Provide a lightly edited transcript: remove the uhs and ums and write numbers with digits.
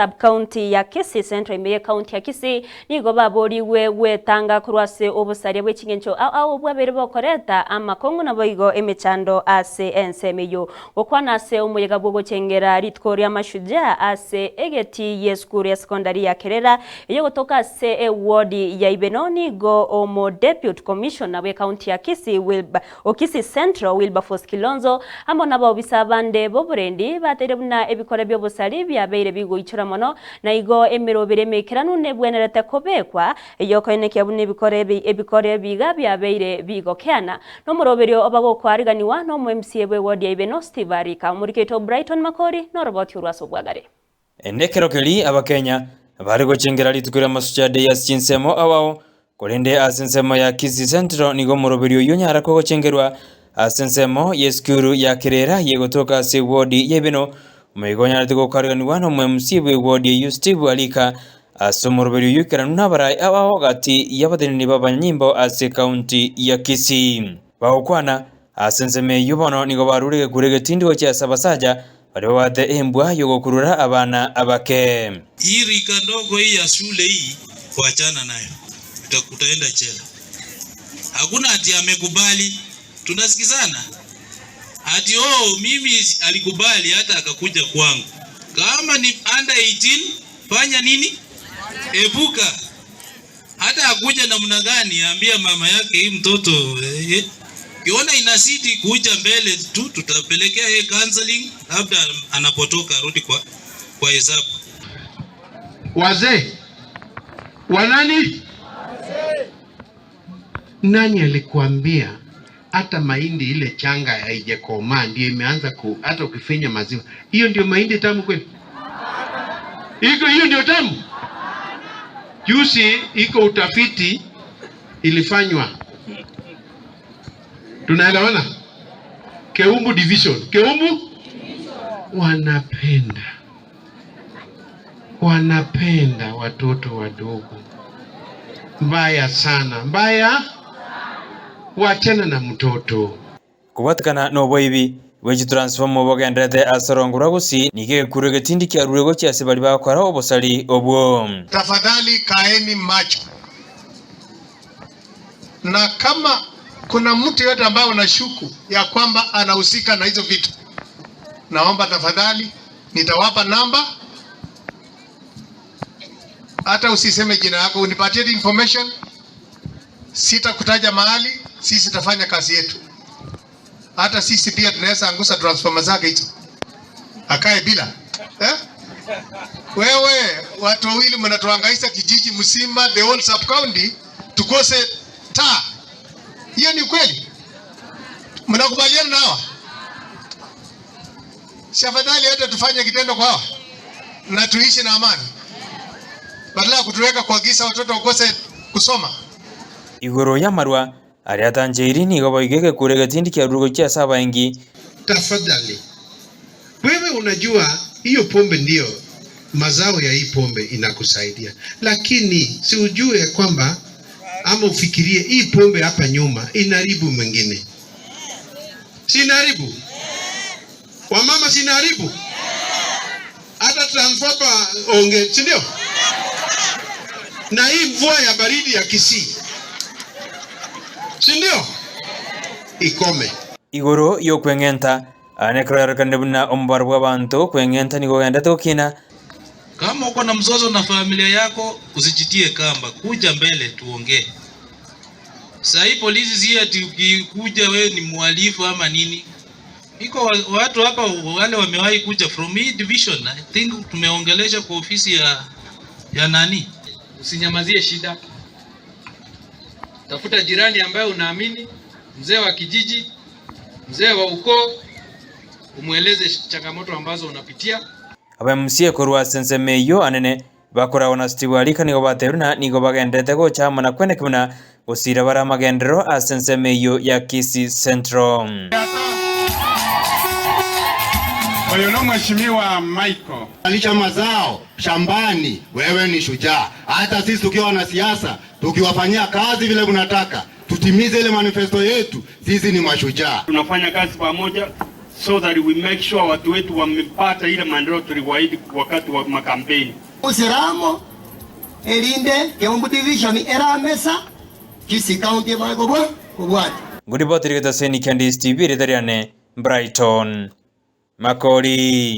Sub-county ya Kisii Central ime y'ecounty ya Kisii nigo baborigwe gwetanga korwa ase obosaria bwe ching'encho ao ao bwabere bokoreta amakong'u naboigo emechando ase ensemo eyio. Gokwana ase omoyega bwogochengera rituko ria Mashujaa ase egeti y'esukuru ya secondary ya Kerera eyogotoka ase eward ya Ibeno nigo omo Deputy Commissioner bw'ecounty ya Kisii Wilber o Kisii Central Wilberforce Kilonzo amo n'abaobisa bande b'oborendi bateire buna ebikore by'obosari byabeire bigoichora mono na igo emerobere emekeranu nebwenerete kobekwa eyokoenekia buna ebikore ebikore biga byabeire bigokeana n'omoroberio obagokwariganiwa n'omo MCA bw'eward ya Ibeno Steve Arika omoriketo Brighton Makori n'oroboti orwa ase obwagare. Nekero keri Abakenya bari gochengera rituko ria Mashujaa Day ase chinsemo ao korende ase ensemo ya Kisii Central nigo omoroberi oyio onyara kogochengerwa ase ensemo y'esukuru ya Kerera yegotoka ase ward ya Ibeno omoigo onyarete gokariganiwa n'omo MCA bw'eward eyio Steve Arika ase omoroberi oyio ekeranu n'abarai ao gati y'abateneneri b'abanyanyimbo ase county ya Kisii. Bagokwana ase ensemo eyio bono nigo barure gekure getindi gochia ase abasacha baria babwate embwa yogokurura abana abake. Hii rika ndogo hii ya shule hii, kuachana nayo, utaenda jela. Hakuna ati amekubali, tunasikizana ati oh, mimi alikubali hata akakuja kwangu. Kama ni under 18 fanya nini? Epuka. Hata akuja namna gani, ambia mama yake hii mtoto eh. Kiona inazidi kuja mbele tu, tutapelekea yeye counseling, labda anapotoka arudi kwa hesabu. Wazee wanani? Nani alikuambia hata mahindi ile changa haijakomaa ndio imeanza ku, hata ukifinya maziwa hiyo ndio mahindi tamu kweli? Iko hiyo ndio tamu? Juzi iko utafiti ilifanywa, tunaelewana? Keumbu division, Keumbu wanapenda watoto wadogo mbaya sana, mbaya. Wachana na mtoto. Kubatikana n'oboibi bw'echitransformer bogenderete ase orongo rwa Gusii nigo gekure getindi kiarure gochia ase bari bagokora obosari obwo. Tafadhali kaeni macho, na kama kuna mtu yote ambaye unashuku ya kwamba anahusika na hizo vitu, naomba tafadhali, nitawapa namba. Hata usiseme jina yako, unipatie information, sitakutaja mahali. Sisi tutafanya kazi yetu. Hata sisi pia tunaweza angusa transformer zake hizo, akae bila eh? Wewe watu wawili mnatuhangaisha kijiji mzima, the whole sub county, tukose taa. Hiyo ni kweli? Mnakubaliana na hawa? Si afadhali hata tufanye kitendo kwa hawa na tuishi na amani, badala ya kutuweka kwa giza, watoto wakose kusoma. Igoro ya marwa aria atancheiri nigo boigo gekure getindi kiarure gochia ase abaengi. Tafadhali, wewe unajua hiyo pombe ndio mazao ya hii pombe inakusaidia, lakini si ujue kwamba ama ufikirie hii pombe hapa nyuma inaharibu mwingine, si inaharibu wamama, si inaharibu hata transformer onge, si ndio? Na hii mvua ya baridi ya Kisii, si ndio? Ikome. Igoro yokweng'enta nekero yarokanire buna omobaro bwa abanto kweng'enta nigo ogendete gokina. Kama uko na mzozo na familia yako, usijitie kamba, kuja mbele tuongee. Sasa hii polisi si ati ukikuja wewe ni mhalifu ama nini. Iko watu hapa wale wamewahi kuja from hii division. I think tumeongelesha kwa ofisi ya nani. Usinyamazie shida. Tafuta jirani ambaye unaamini, mzee wa kijiji, mzee wa ukoo, umweleze changamoto ambazo unapitia. Aba MCA korwa ase ensemo eyio anene bakoragwa na Steve Arika nigo baterwe na nigo bagenderete gocha amo na kweneki buna gosira bare amagenderero ase ensemo eyio ya Kisii Central. Huyu ni Mheshimiwa Michael. Alisha mazao shambani, wewe ni shujaa. Hata sisi tukiwa wanasiasa, tukiwafanyia kazi vile mnataka, tutimize ile manifesto yetu, sisi ni mashujaa. Tunafanya kazi pamoja, so that we make sure watu wetu wamepata ile maendeleo tuliwaahidi wakati wa makampeni. Usiramo erinde Keumbu division eramesa Kisii County bagobwa obwate. Nguribotiri getaseni kia Ndisi TV ritariane Brighton Makori.